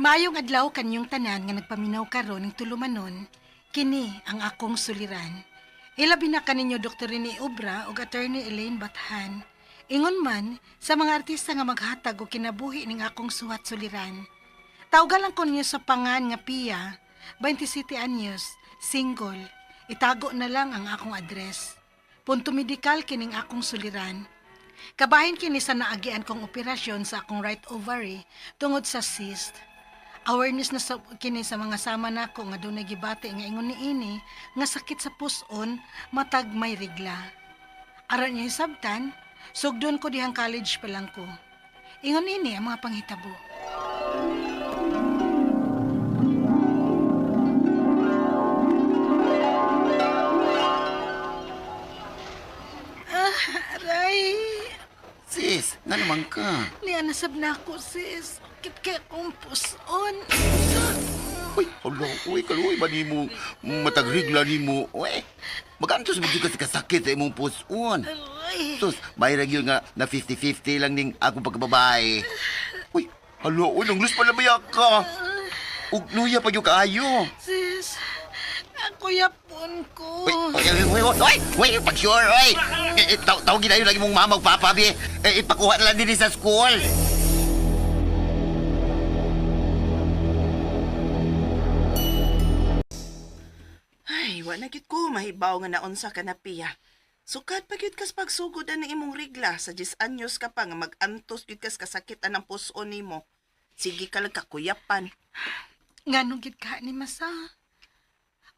Maayong adlaw kanyong tanan nga nagpaminaw karon ning tulumanon, kini ang akong suliran. Ilabi na kaninyo Dr. Rene Obra ug Attorney Elaine Bathan. Ingon man sa mga artista nga maghatag og kinabuhi ning akong suwat suliran. Tawga lang ko ninyo sa pangan nga Pia, 27 anyos, single. Itago na lang ang akong address. Punto medikal kining akong suliran. Kabahin kini sa naagian kong operasyon sa akong right ovary tungod sa cyst. Awareness na sa, kini sa mga sama nako nga dunay gibati nga ingon niini nga sakit sa puson matag may rigla. Aron niya hisabtan, sugdon ko dihang college pa lang ko. Ingon ini ang mga panghitabo. Ah, aray! Sis, nga naman ka. Niya nasab na ako, sis. Kit kay akong puson. Uy, hala, uy, kaluoy ba nimo matagrigla nimo? Uy, magantos mo ka sa kasakit sa imong puson. Aray! Sus, may gyud nga na 50-50 lang ning akong pagkababae. Uy, hala, uy, nanglus pala ba ka? Ug luya pa gyud kaayo. Sis, ako yapon ko. Uy, uy, uy, uy, uy, uy, pag sure, uy. Eh, eh, tawagin na yun lagi mong mama ug papa, bi. Eh, ipakuha na lang din sa school. Ay, wa na gyud ko mahibaw nga naunsa ka na, Pia. Sukad pa gyud kas pagsugod ang imong rigla sa 10 anyos ka pa nga mag-antos gyud kas kasakit anang puso nimo. Sige ka lang kakuyapan. Nganong gid ka ni Masa?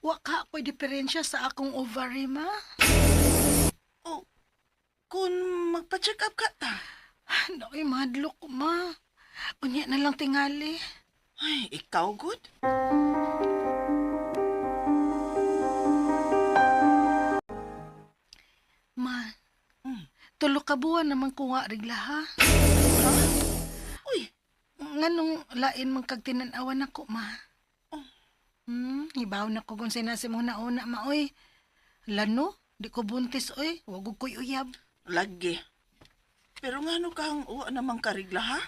Wa ka ako'y diferensya sa akong ovary, ma. O, kung magpa-check up ka ta. Nakoy, madlok ko, ma. Unya na lang tingali. Ay, ikaw good? Ma, tulo ka buwan naman kuha rigla, ha? Uy, Nganong lain man kag tinan-awan ako, ma? Oh. Hibaw na ko kung sinasi mo na una, ma, oy. Lano, di ko buntis, oy. Wag ko'y uyab. Lagi. Pero ngano kang wa namang karigla, ha?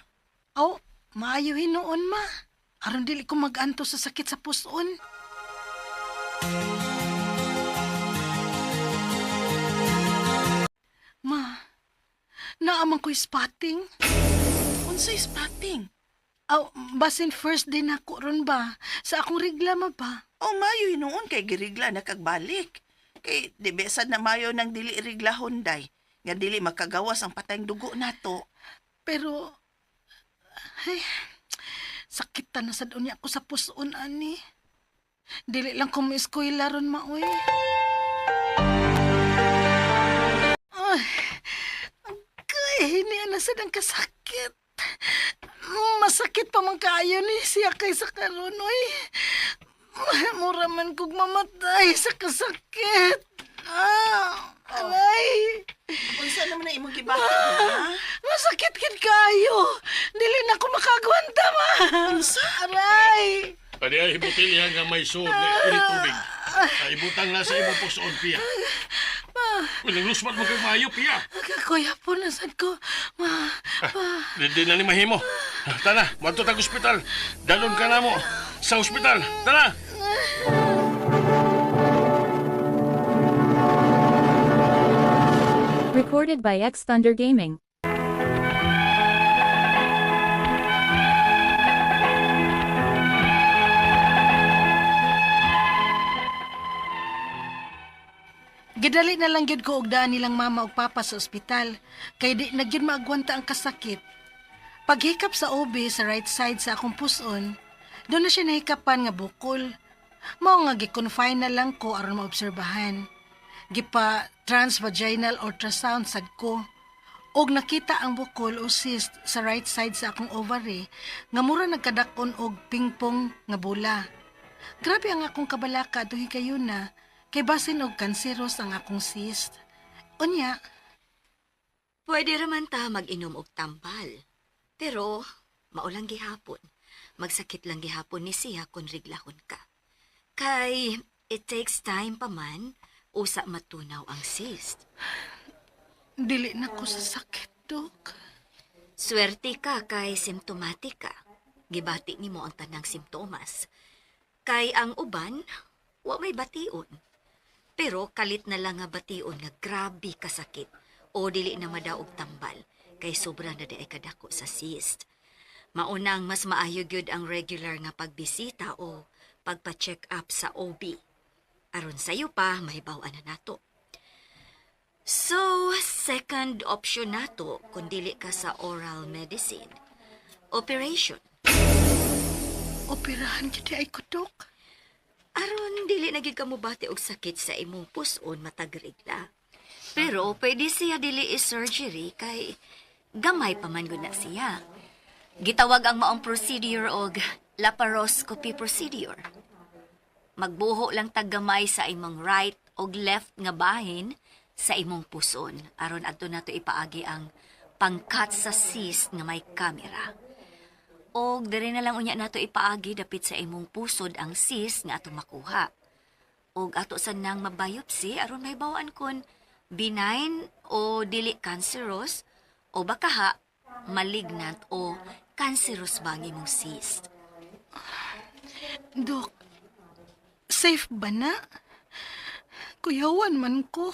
Aw, maayo hinuon, ma. Aron dili ko mag-anto sa sakit sa puson. Ma, naaman ko'y spotting. Unsay spotting? Aw, basin first day na ako ron ba? Sa akong rigla ma ba? O mayo hinuon kay girigla na kagbalik. Kay di besad na mayo nang dili rigla honday. Nga dili makagawas ang patayng dugo nato. Pero, ay, sakit ta na sad unya ako sa puson, ani. Dili lang ko maeskwela ron, maoy. Ay, kay, niya na sad ang kasakit. Masakit pa man kaayo ni siya kaysa karon, oy. Mura man kog mamatay sa kasakit. Ah, aray. Unsa naman na imong gibati, ha? Masakit kid kayo. Dili na ko makagwanta, ma. Unsa? Aray. Pwede ay botelya nga may suod na ini tubig. Ay, ibutang na sa imong pusoon, Pia. Uy, nanglusmat mo kay maayo, Pia. Kuya po, nasad ko. Ma, pa. Di na ni mahimo. Tana, madto tag ospital. Dalon ka na mo sa ospital. Tana! Recorded by X Thunder Gaming. Gidali na lang gyud ko og daan nilang mama ug papa sa ospital kay di na gyud maagwanta ang kasakit. Paghikap sa OB sa right side sa akong puson, doon na siya nahikapan nga bukol. Mao nga gi-confine na lang ko aron maobserbahan. Gipa transvaginal ultrasound sad ko. Og nakita ang bukol o cyst sa right side sa akong ovary nga mura nagkadakon og pingpong nga bola. Grabe ang akong kabalaka duhi kayo na kay basin og kanseros ang akong cyst. Unya, Pwede raman ta mag-inom og tambal. Pero maulang gihapon. Magsakit lang gihapon ni siya kung riglahon ka. Kay it takes time pa man usa matunaw ang cyst. Dili na ko sa sakit, Dok. Swerte ka kay symptomatic ka. Gibati nimo ang tanang simptomas. Kay ang uban, wa may bation. Pero kalit na lang nga bation nga grabe kasakit o dili na madaog tambal kay sobra na di ay kadako sa cyst. Maunang mas maayo gyud ang regular nga pagbisita o pagpa-check up sa OB. Aron sayo pa mahibaw-an na nato. So, second option nato kung dili ka sa oral medicine. Operation. Operahan gyud ay ko, Dok. Aron dili na gyud ka mobati og sakit sa imong puson matag regla. Pero pwede siya dili i-surgery kay gamay pa man gud na siya. Gitawag ang maong procedure og laparoscopy procedure. Magbuho lang tag gamay sa imong right og left nga bahin sa imong puson aron adto nato ipaagi ang pangkat sa cyst nga may kamera. Og diri na lang unya nato ipaagi dapit sa imong pusod ang cyst nga atong makuha. Og ato sad nang mabiopsy aron mahibaw-an kon benign o dili cancerous o baka ha malignant o cancerous ba ang imong cyst. Dok, safe ba na? Kuyawan man ko.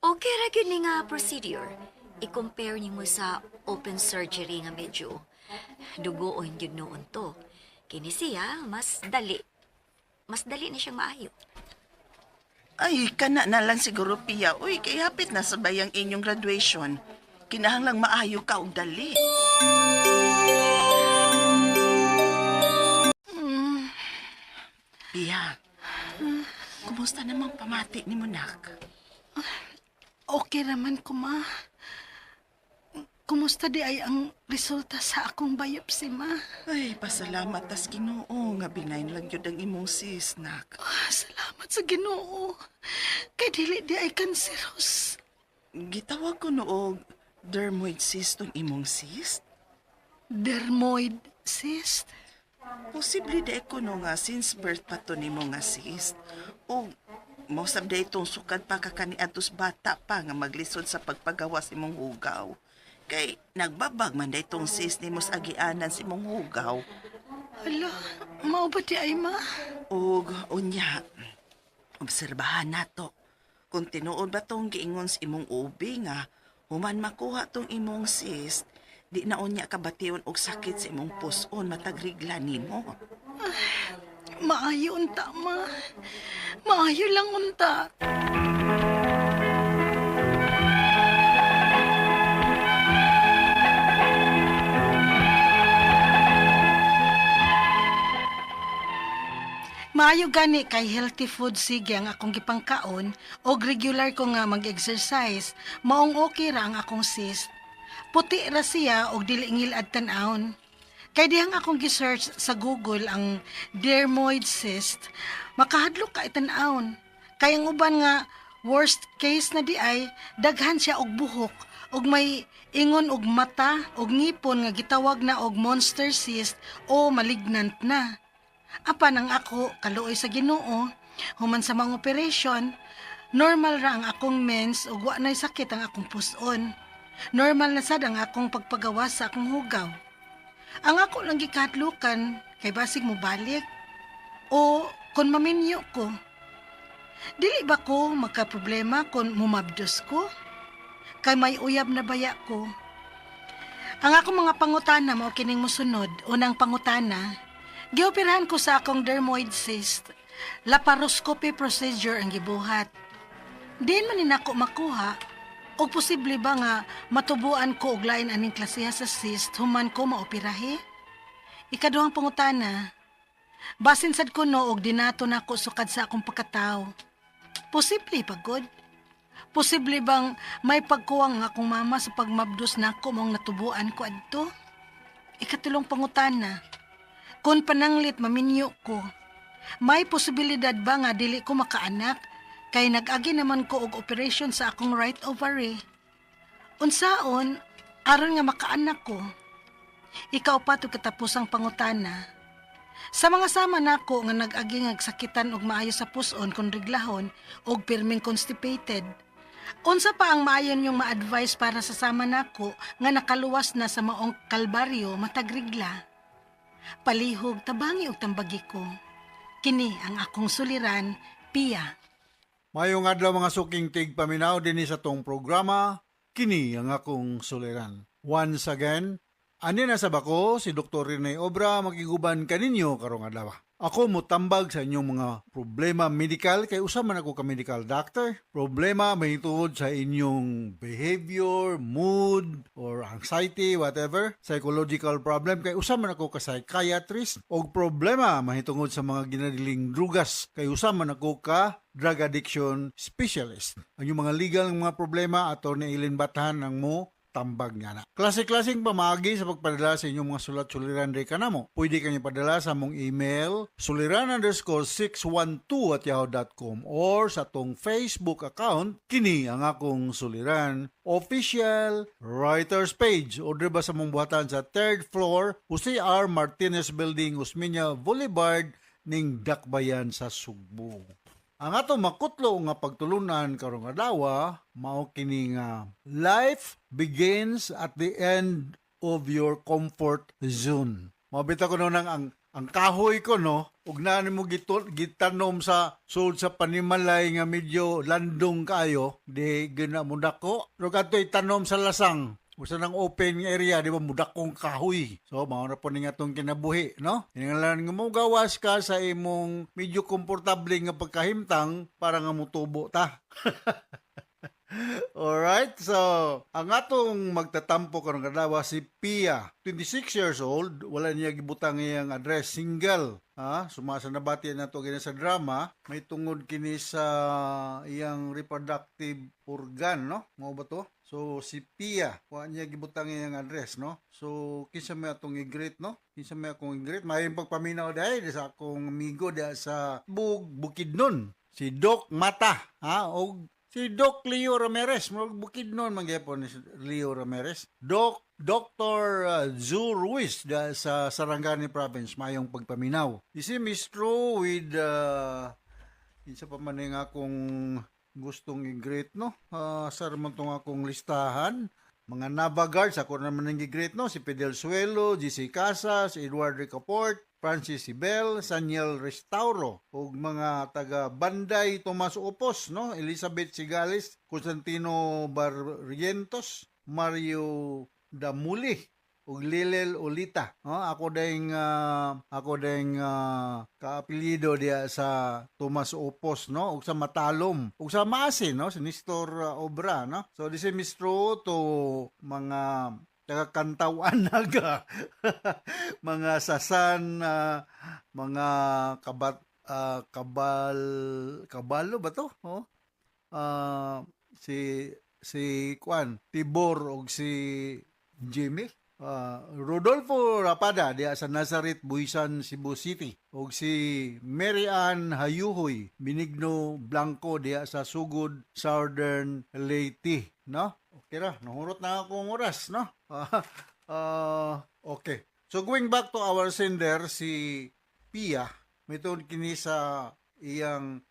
Okay ra gyud ni nga procedure. I-compare nimo sa open surgery nga medyo dugoon gyud noon to. Kini siya mas dali. Mas dali na siyang maayo. Ay, kana na lang siguro, Pia. Uy, kay hapit na sa bayang inyong graduation. Kinahanglang maayo ka og dali. Pia, kumusta namang pamati ni Monak? Okay raman ko, ma. Kumusta di ay ang resulta sa akong biopsy, ma? Ay, pasalamat tas Ginoo nga benign lang gyud ang imong sis, nak. Ah, salamat sa Ginoo. Kay dili di ay cancerous. Gitawag ko noog dermoid cyst tong imong cyst. Dermoid cyst? Posible di ko no nga since birth pa to nimo nga cyst. O mao sab di itong sukad pa ka kaniadtos bata pa nga maglisod sa pagpagawas imong hugaw. Kay nagbabag man day itong cyst nimo sa agianan sa imong hugaw. Hala, mao ba di ay, ma? Og unya, obserbahan nato kung tinuod ba tong giingon sa imong ubi nga human makuha tong imong cyst, di na unya kabation og sakit sa imong puson matag rigla nimo. Maayo unta, ma. Maayo lang unta. Maayo gani kay healthy food sige ang akong gipangkaon og regular ko nga mag-exercise. Maong okay ra ang akong cyst. Puti ra siya og dili ngilad tan-awon. Kay dihang akong gi-search sa Google ang dermoid cyst, makahadlok ka itan-awon. Kay ang uban nga worst case na di ay daghan siya og buhok og may ingon og mata og ngipon nga gitawag na og monster cyst o malignant na. Apan ang ako kaluoy sa Ginoo, human sa mga operation, normal ra ang akong mens ug wa na'y sakit ang akong puson. Normal na sad ang akong pagpagawas sa akong hugaw. Ang ako lang gikatlukan kay basig mo balik o kon maminyo ko. Dili ba ko magka problema kon mumabdos ko? Kay may uyab na baya ko. Ang akong mga pangutana mao kining mosunod. Unang pangutana, gioperahan ko sa akong dermoid cyst. Laparoscopy procedure ang gibuhat. Diin man ni nako makuha og posible ba nga matubuan ko og lain aning klasiha sa cyst human ko maoperahe? Ikaduhang pangutana, basin sad ko no og dinato nako sukad sa akong pagkatawo. Posible pa gud? Posible bang may pagkuwang ang akong mama sa pagmabdos nako mong natubuan ko adto? Ikatulong pangutana, kung pananglit maminyo ko, may posibilidad ba nga dili ko makaanak kay nag-agi naman ko og operation sa akong right ovary? Unsaon aron nga makaanak ko? Ikaw pa to katapusang pangutana. Sa mga sama nako nga nag-agi nga sakitan og maayo sa puson kon reglahon og pirming constipated. Unsa pa ang maayo niyong ma-advise para sa sama nako nga nakaluwas na sa maong kalbaryo matag regla? Palihog tabangi og tambagi ko. Kini ang akong suliran, Pia. Mayong adlaw mga suking tigpaminaw dinhi sa tong programa, kini ang akong suliran. Once again, ani na sa bako si Dr. Rene Obra makiguban kaninyo karong adlaw. Ako motambag sa inyong mga problema medical kay usa man ako ka medical doctor. Problema mahitungod sa inyong behavior, mood, or anxiety, whatever, psychological problem kay usa man ako ka psychiatrist, og problema mahitungod sa mga ginadiling drugas kay usa man ako ka drug addiction specialist. Ang inyong mga legal nga mga problema, Attorney Eileen Bathan ang mo tambag nga na. Klase-klaseng pamaagi sa pagpadala sa inyong mga sulat-suliran diri kanamo. Pwede kang ipadala sa among email suliran_612@yahoo.com or sa atong Facebook account, kini ang akong suliran official writers page, o ba sa among buhatan sa third floor, Jose R. Martinez Building, Osmeña Boulevard, ning Dakbayan sa Sugbo. Ang ato makutlo nga pagtulunan karong adlaw mao kini nga life begins at the end of your comfort zone. Mabita ko no nang ang kahoy ko, no, ug naa nimo gitanom sa sulod sa panimalay nga medyo landong kaayo, di gina mo dako. Pero kadto itanom sa lasang, usa nang open nga area, di ba mudakong kahoy? So mao na po ni atong kinabuhi, no? Kinahanglan nga mo gawas ka sa imong medyo komportable nga pagkahimtang para nga mutubo ta. Alright, so ang atong magtatampo karong adlaw si Pia, 26 years old, wala niya gibutang iyang address, single. Ha, sumasa nabati na to gini sa drama, may tungod kini sa iyang reproductive organ, no? Mao ba to? So si Pia, wa niya gibutang iyang address, no? So kinsa may atong i-greet, no? Kinsa may akong i-greet? Mayong pagpaminaw dahil sa akong amigo diha sa Bukidnon. Si Doc Mata, ha? Og si Doc Leo Ramirez, murag Bukidnon man gyapon ni Leo Ramirez. Doc Dr. Zu Ruiz da sa Sarangani Province, mayong pagpaminaw. This is true with kinsa pa man yung akong gustong i-greet, no? Sar man tong akong listahan. Mga Nava Guards, ako naman ang i-greet, no? Si Fidel Suelo, GC Casas, Edward Ricaport, Francis Sibel, Saniel Restauro, ug mga taga Banday Tomas Opos, no? Elizabeth Sigales, Constantino Barrientos, Mario Damuli, ug Lilel Olita. No? Ako ding kaapelyido diya sa Tomas Opos, no? Ug sa Matalom, ug sa Maasin, no? Si Nestor Obra, no? So this is Mistro to mga taga Kantawan Naga, mga Sasan, mga kabat kabal kabalo ba to? Oh? Si si Kwan, Tibor og si Jimmy. Rodolfo Rapada diya sa Nazareth, Buisan, Cebu City. Og si Mary Ann Hayuhoy, Benigno Blanco diya sa Sugod, Southern Leyte, no? Okay ra, nahurot na akong oras, no? Okay. So going back to our sender si Pia, may tungod kini sa iyang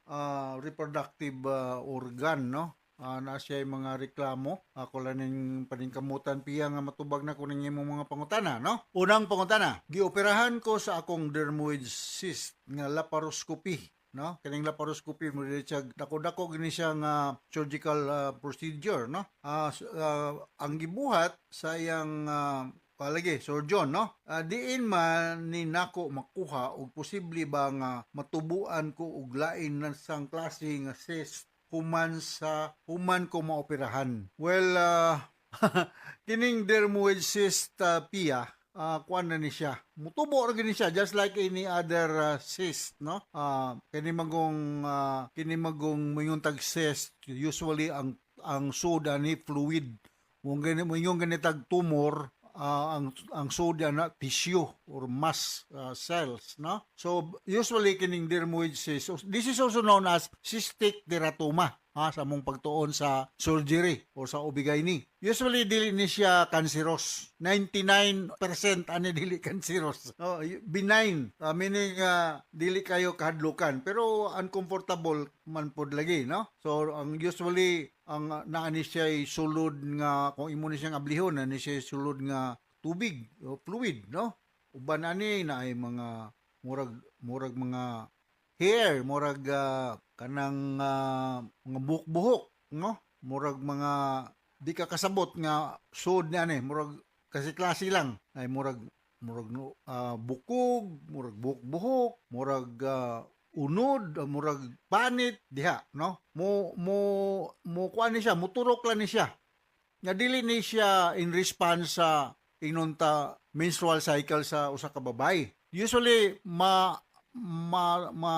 reproductive organ, no? Na siya yung mga reklamo. Ako lang ning paningkamutan, Pia, nga matubag na ko ning imong mga pangutana, no? Unang pangutana, gioperahan ko sa akong dermoid cyst nga laparoscopy, no? Kining laparoscopy mo dili siya dako-dako gini siya nga surgical procedure, no? Ang gibuhat sa iyang palagi surgeon, no? Diin man ni nako makuha og posible ba nga matubuan ko og lain na sang klase nga cyst human ko maoperahan? Well, kining dermoid cyst, Pia, kuan na ni siya. Mutubo ra gini siya just like any other cyst, no? Kini magong moingon tag cyst, usually ang soda ni fluid. Kung gani moingon ganitag tumor, ang soda na tissue or mass cells, no? So usually kining dermoid cyst, this is also known as cystic teratoma, ha, sa among pagtuon sa surgery or sa OB-GYN. Usually dili ni siya cancerous. 99% ani dili cancerous. No, benign, meaning dili kayo kahadlukan pero uncomfortable man pod lagi, no? So ang usually ang naa ni siya sulod nga kung imo ni siyang ablihon, naa ni siya sulod nga tubig o fluid, no? Uban ani na ay mga murag mga hair, murag kanang mga buhok-buhok, no? Murag mga di ka kasabot nga sud ni ani, murag kasi klase lang ay murag no, bukog, murag buhok-buhok, murag unod, murag panit diha, no? Mo kuan ni siya, muturok lang ni siya. Nga dili ni siya in response sa ingnon ta menstrual cycle sa usa ka babae. Usually ma ma ma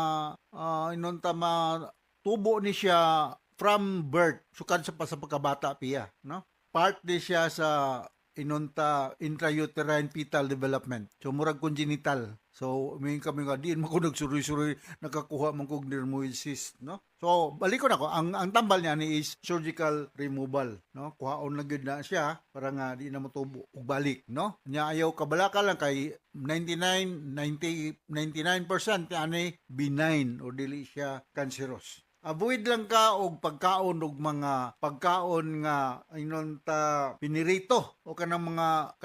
ingnon ta ma tubo ni siya from birth, sukad sa pa sa pagkabata piya, no? Part ni siya sa ingnon ta intrauterine fetal development. So murag congenital. So may kami nga diin man ko nagsuroy-suroy nakakuha man kog dermoid cyst, no? So balikon ako, ang tambal niya ni is surgical removal, no? Kuhaon lang gyud na siya para nga di na motubo og balik, no? Nya ayaw kabalaka lang kay 99 90 99% ani benign o dili siya cancerous. Avoid lang ka og pagkaon og mga pagkaon nga ingnon ta pinirito o kanang mga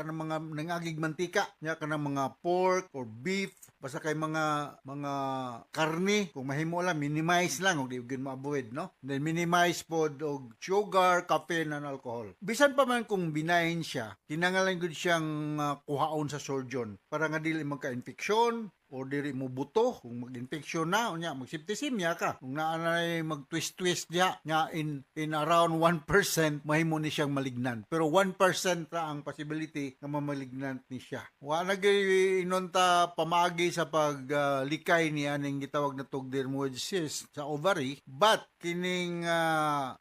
nangagig mantika nya, kanang mga pork or beef, basta kay mga karne. Kung mahimo lang, minimize lang og di gyud ma-avoid, no? Then minimize pod og sugar, caffeine and alcohol. Bisan pa man kung benign siya, kinahanglan gud siyang kuhaon sa surgeon para nga dili magka-infection o diri mo buto. Kung mag-infection na, unya mag-septicemia ka, kung naa na mag-twist-twist diha nga in around 1% mahimo ni siyang malignant, pero 1% ra ang possibility nga mamalignant ni siya. Wa na gyud ingnon ta pamaagi sa paglikay ni aning gitawag na tog dermoid cyst sa ovary, but kining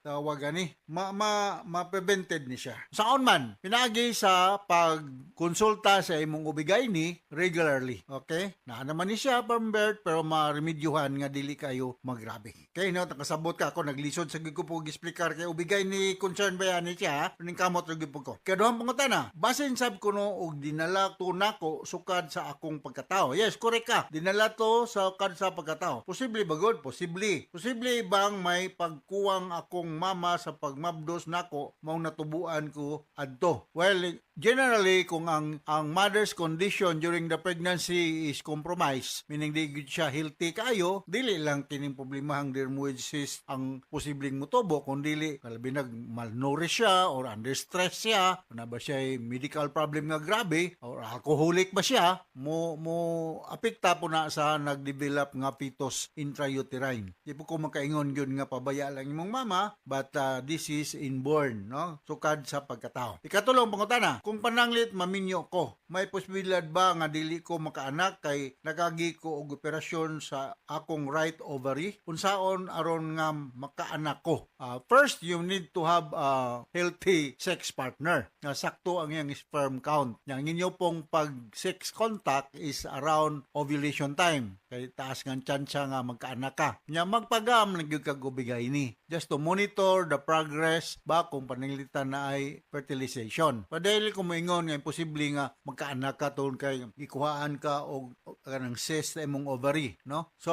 tawag ani ma, ma, ma-prevented ni siya saon man pinaagi sa pagkonsulta sa imong OB-GYN regularly, okay? Naa naman ni siya from birth, pero maremedyohan nga dili kayo magrabe. Okay, no? Nakasabot ka ako, naglisod sa gyud ko po explicar kay OB-GYN concern ba yan siya, ning kamot ra gyud po ko. Kaduhang pangutana, basin sab kuno og dinala to nako sukad sa akong pagkatao. Yes, correct ka. Dinala to sukad sa pagkatao. Posible ba gud? Posible. Posible bang may pagkuwang akong mama sa pagmabdos nako mao natubuan ko adto? Well, generally kung ang mother's condition during the pregnancy is compromised, meaning di gyud siya healthy kayo, dili lang kining problemahang dermoid cyst ang posibleng mutubo, kung dili kalabi nag malnourished siya or under stress siya, na ba siya medical problem nga grabe or alcoholic ba siya, mo apekta po na sa nagdevelop nga fetus intrauterine. Di po ko makaingon gyud nga pabaya lang imong mama, but this is inborn, no? Sukad sa pagkatao. Ikatulong pangutana, kung pananglit maminyo ko, may posibilidad ba nga dili ko makaanak kay nakagi ko og operasyon sa akong right ovary? Unsaon aron nga makaanak ko? First, you need to have a healthy sex partner nga sakto ang iyang sperm count. Yang inyo pong pag sex contact is around ovulation time kay taas nga tsansa nga magkaanak ka. Nya magpagam lang gyud kag OB-GYN just to monitor the progress ba kung pananglitan na ay fertilization. Padali kung moingon nga imposible nga magkaanak ka tungod kay ikuhaan ka og kanang cyst sa imong ovary, no? So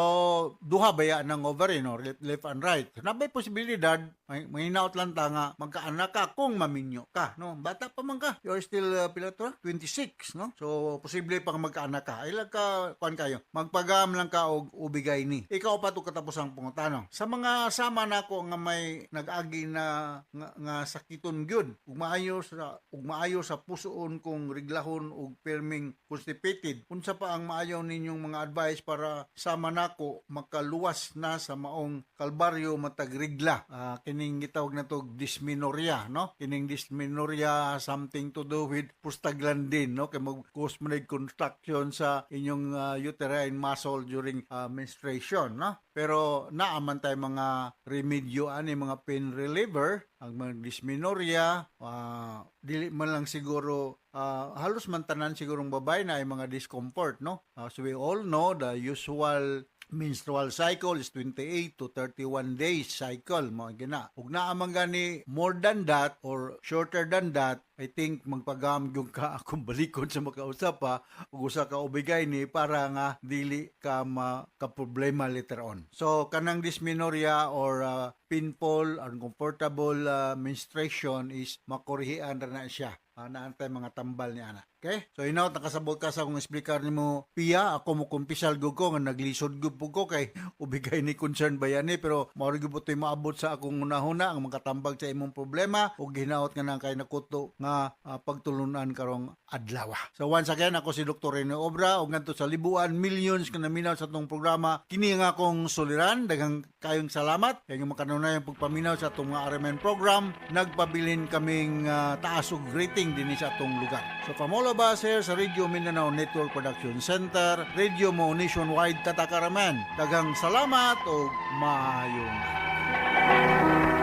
duha baya ng ovary, no? Left and right. So, nabay posibilidad may mahinaot lang ta nga magkaanak ka kung maminyo ka, no? Bata pa man ka. You're still pila to? 26, no? So posible pang magkaanak ka. Ilag ka kuan kayo. Magpagam lang ka og OB-GYN. Ikaw pa to katapos ang pangutana. Sa mga sama nako nga may nag-agi na nga sakiton gyud ug maayo sa pusoon kung reglahon og perming constipated, unsa pa ang maayo ninyong mga advice para sama nako makaluwas na sa maong kalbaryo matag regla? Kining gitawag na to dysmenorrhea, no? Kining dysmenorrhea, something to do with prostaglandin, no? Kay mag-cause man contraction sa inyong uterine muscle during menstruation, no? Pero naa man tay mga remedyo ani, mga pain reliever. Ang mga dysmenorrhea, dili man lang siguro, halos man tanan sigurong babae na ay mga discomfort, no? So we all know the usual menstrual cycle is 28 to 31 days cycle mo gina. Ug naa man gani more than that or shorter than that, I think magpagam gyud ka, akong balikon sa makausap pa ug usa ka OB-GYN para nga dili ka makaproblema later on. So kanang dysmenorrhea or painful, uncomfortable menstruation is makorhian ra na siya. Naa tay mga tambal ni ana. Okay? So hinaut nakasabot ka sa akong explicar nimo Pia, ako mo kumpisal gud ko nga naglisod gud po ko kay ubi kay ni concern ba yan eh, pero mao ra gyud po to'y maabot sa akong hunahuna ang makatambag sa imong problema ug hinaot nga nang kay nakuto nga pagtulunan karong adlaw. So once again, ako si Dr. Rene Obra ug ngadto sa libuan millions nga naminaw sa atong programa, kini nga akong suliran. Daghang kayong salamat kay nga makanunay ang pagpaminaw sa atong mga RMN program. Nagpabilin kaming taas og rating dinhi sa atong lugar. So from all of us here sa Radio Mindanao Network Production Center, Radio Mo Nationwide, Tatakaraman, daghang salamat ug maayong adlaw.